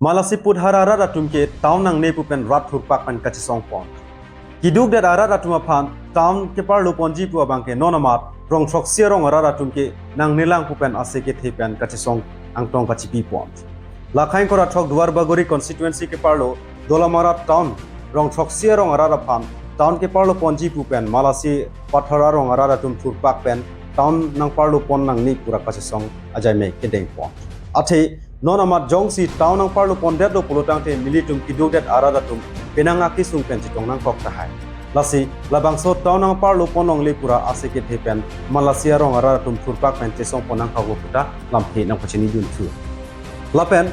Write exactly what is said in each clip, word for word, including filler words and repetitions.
Malasi Puthar arat atum ke town nangne pu pen rat thurpak pen kachesong pon. Keduk det arat atum aphan town keparlo ponji pu abang ke non amat rong throksi arong arat atum ke nangnelang pu pen ase kethe pen kachesong angtong kachipi pon. Lakhain kora thok Duar Bagori constituency keparlo Dolamara town rong throksi arong arat aphan town keparlo ponji pu pen Malasi Puthar arong arat atum thurpak pen town nangparlo pon nangne pura kachesong ajai me kedeng pon. Athe non amat jongsi town nangparlo pon detlo pulo tangte nelitum keduk det arat atum penang akesung pen chetong nangkok tahai. Lasi labangso town nangparlo pon longle pura ase kethe pen Malasi arong arat atum thurpak pen chesong pon nangkok puta lamthe nangpachini dun thu. Lapen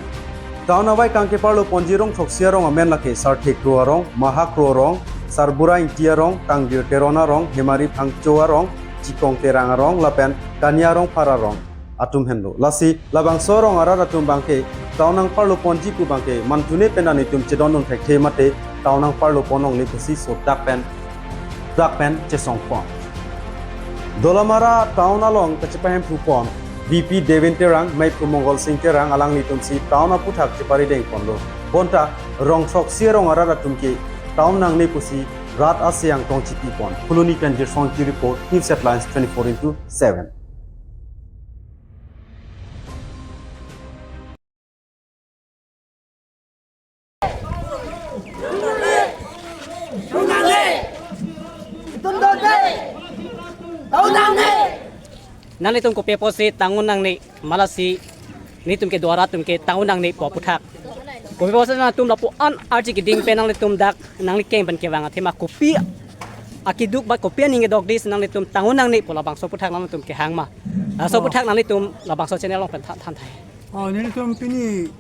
town avai kangkeparlo ponji rong throksi arong amen lake Sarthe Kro arong, Maha Kro arong, Sarbura Ingti arong, Kangjir Teron arong, Hemari Phangcho arong, Chikong Terang arong, lapen Kania Rongphar arong atum henlo. Lasi labangso arong arat atum abang ke town nangparlo ponji pu abang ke mantune pen nelitum chedondun thekthe mate town nangparlo pon longle pusi sodak pen dak pen chesong pon. Dolamara town along kachepahem phu pon V P Devin Terang, Meiphu Mongol Sing Terang alanglitum si town aputhak chepari deng ponlo. Bonta rong throksi arong arat atum ke town nangne pusi rat ase angtong chipi pon. Phuloni pen Jirsong Ingti report, News Headlines twenty-four into seven. Nanglitum kopi apotsi town nangne, Malasi nelitum kedo arat atum ke town nangne pu aputhak? Kopi apotsi nangtum lapu-an arji keding pen nangtum dak nangli keng pen kevang athema kopi akeduk ba kopi aning kedok dei si nangtum town nangne pu labangso aputhak nangtum kehang ma? Laso Oh. aputhak nangtum labangso channel along pen than than thai. Oh, nelitum pini,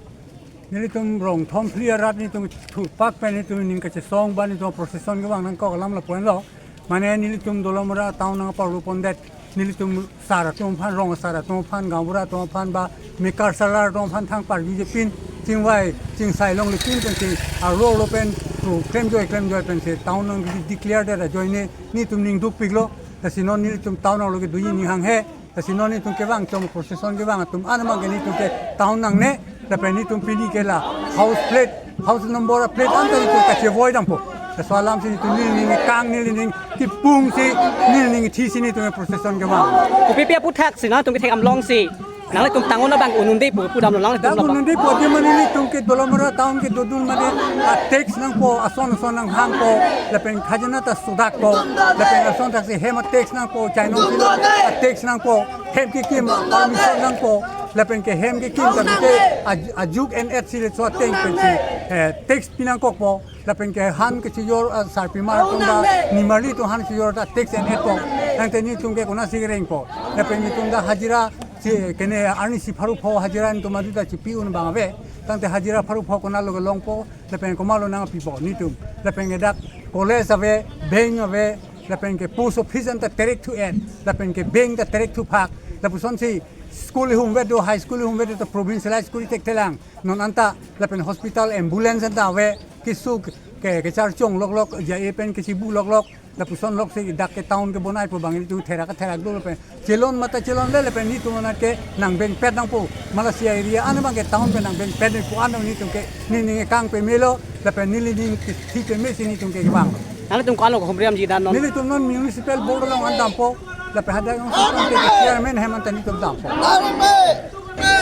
nelitum rong thom phli arat nelitum thurpak pen nelitum ning kachesong ba nelitum procession kevang nangkok alam lapu-an lo. Mane nelitum Dolamara town nangparlo pondet. Nelitum sar atum aphan, rong asar atum aphan, gaonbura atum aphan ba mekar salar atum aphan thang parju jepin, chingvai chingsai longle pin pensi arlo arlo pen pu klemjoi klemjoi pensi town nang declare det ajoine nelitum ning dukpiklo. Lasi non nelitum town nanglo kedoji ning hanghe. Lasi non nelitum kevang chom procession kevang atum an abang ke nelitum ke town nangne, lapen nelitum pini ke la house plate, house number plate anta nelitum kachevoi dampo. Laso alam si nelitum nelining kang nelining kipung si nelining thi si nelitum procession kevang. Kopi pi aputhak si nangtum kethek amlong si nanglitum town abang un-un dei pu pudamlo nangtum Dak labang. Un-un dei pu adim mane nelitum ke Dolamara town kedodun mane a tax nangpo, ason ason nanghangpo, lapen khajana ta sodakpo, lapen ason thaksi hem a tax nangpo, chainong kilo a tax nangpo, hem kekim permission nangpo, lapen ke hem kekim ta bite a, ajuk en et si le so ateng pensi, eh, tax pinangkokpo, lapen ke han kechijor, ah, sarpimar atum ta nimarli atum han chijor ta tax en etpo. Tangte nelitum ke konatsi kerengpo. Lapen nelitum ta hajira si kene arnisi pharo pho hajira nelitum adu ta chipi un abang ave. Tangte hajira pharo pho konatlo kelongpo, lapen komatlo nangpipo nelitum. Lapen ke dak college ave, bank ave, lapen ke post office anta terek thu-et, lapen ke bank ta terek thuphak. Lapuson si school ihum ave do, high school ihum ave do, ta provincialized school thekthelang. Non anta lapen hospital ambulance anta ave, keso ke, kecharchong loklok, J I A pen kesibu loklok, lapuson lok si dak ke town kebonai pu abang nelitum therak therak do lapen chelon mata chelonle lapen nelitum anat ke nang bengpet nangpo. Malasi area an abang ke town ke nang bengpet pu an nelitum ke nelining kang pemelo, lapen nelining thi peme si nelitum ke kevang. Nanglitum ko-an lo humriamji dan non? Nelitum non municipal board along an dampo, lapen hadak along si ke chairman hem anta nelitum dampo.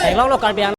Theklonglo Karbi Anglong.